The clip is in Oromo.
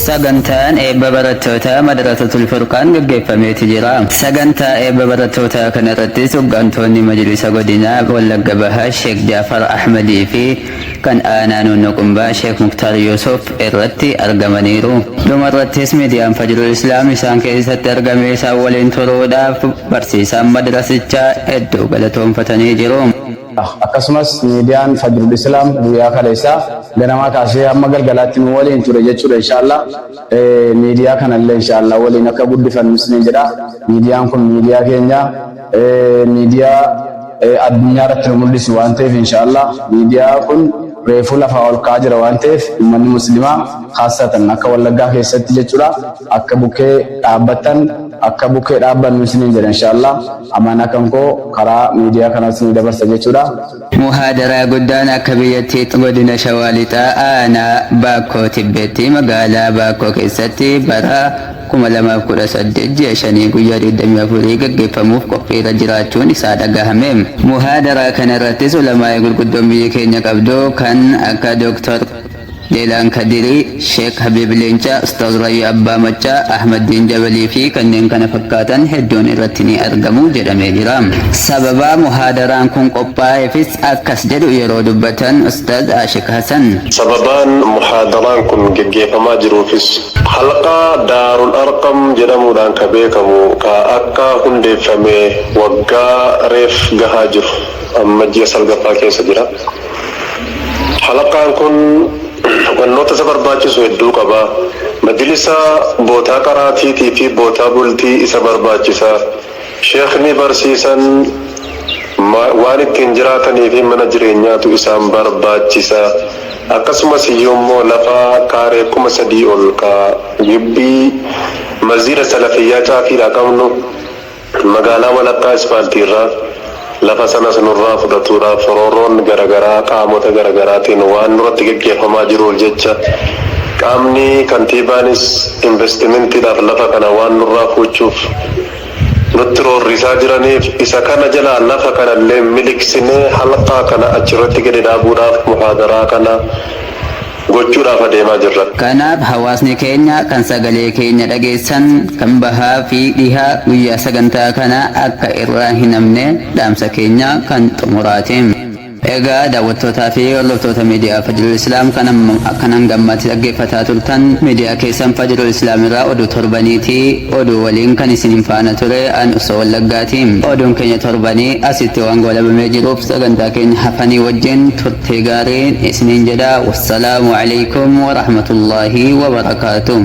Sagantaan eebba barattootaa Madrasatul Furqaan gaggeeffameeti jira. Sagantaa eebba barattootaa kana irrattis hoggantoonni Majlisa Godinaa Wallagga Bahaa Sheek Jaafar Ahmadii fi kan Aanaa Nuunnoo Qumbaa Sheek Muktaar Yuusuf irratti argamaniiru. Dhuma irrattis Miidiyaan Fajrul Islaam isaan keessatti argamee isaan waliin turuudhaaf barsiisaan madrasichaa hedduu galatoomfatanii jiru. Akkasumas miidiyaan Fajrul Islaam guyyaa kaleessaa ganamaa kaasee hamma galgalaatti nu waliin ture jechuudha inshaallah. Miidiyaa kanallee inshaallah waliin akka guddifannu isiniin jedha. Miidiyaan kun miidiyaa keenya, miidiyaa addunyaa irratti nu mul'isu waan ta'eef, inshaallah miidiyaa kun reefuu lafaa ol ka'aa jira waan ta'eef, uummanni muslimaa khaasatan akka Wallaggaa keessatti jechuudha akka bukkee dhaabbattan, akka bukkee dhaabbannu isiniin jedha inshaallah. Amaanaa kan koo karaa miidiyaa kanas ni dabarsa jechuudha. Muhaadaraa guddaan akka biyyattiitti godina Shawaa Lixaa aanaa Baakkoo Tibbeetti magaalaa Baakkoo keessatti bara 2018 ji'a shanii guyyaa 24 gaggeeffamuuf qophiirra jiraachuun isaa dhagahame. Muhaadaraa kana irrattis ulamaa'ii gurguddoon biyyi keenya qabdu kan akka Dr. Jeelaan Kadirii, Sheek Habiib Leencaa, Ustaaz Raayyaa Abbaa Maccaa, Ahmaddiin Jabalii fi kanneen kana fakkaatan hedduun irratti ni argamu jedhamee jira. Sababaa muhaadaraan kun qophaa'eefis akkas jedhu yeroo dubbatan Ustaaz Aashiq Hasan. Sababaan muhaadaraan kun geggeeffamaa jiruufis, halqaa Daarul Arqam jedhamuudhaan ka beekamu ka akka hundeeffame waggaa reef gahaa jiru, amma ji'a salgaffaa keessa jira. Halaqaan kun wannoota isa barbaachisu hedduu qaba. Majlisa, bootaa qaraatiitii fi bootaa bultii isa barbaachisa. Sheekni barsiisan waan ittiin jiraatanii fi mana jireenyaatu isaan barbaachisa. Akkasumas iyyuu immoo lafa kaaree 3000 ol ka gibbii masjiida Salafiyyaa caafiidhaa qabnu, magaalaa walakkaa ispaaltiirraa lafa sanas nurraa fudhatuudhaaf roorroon garagaraa qaamota garagaraatiin waan nurratti geggeeffamaa jiruuf jecha, qaamni kantiibaanis investimentiidhaaf lafa kana waan nurraa fuuchuuf nutti roorrisaa jiraniif, isa kana jalaa lafa kanallee miliqsinee halqaa kana achirratti gadi dhaabuudhaaf muhaadaraa kana gochuudhaaf adeemaa jirra. Kanaaf hawaasni keenya kan sagalee keenya dhageessan kan bahaa fi dhihaa guyyaa sagantaa kana akka irraa hin hafne dhaamsa keenya kan xumuraati. Egaa daawwattootaa fi hordoftoota miidiyaa Fajrul Islaam kan kan hanga ammaatti dhaggeeffataa turtan miidiyaa keessan Fajrul Islaam irraa oduu torbaniiti. Oduu waliin kan isin faana ture an Usoo Wallaggaati. Oduun keenya torbanii asitti waan goolabamee jiruuf sagantaa keenya hafanii wajjin turtii gaarii isiniin jedha. Wassalaamu alaikum wa rahmatullaahi wa barakaatuh.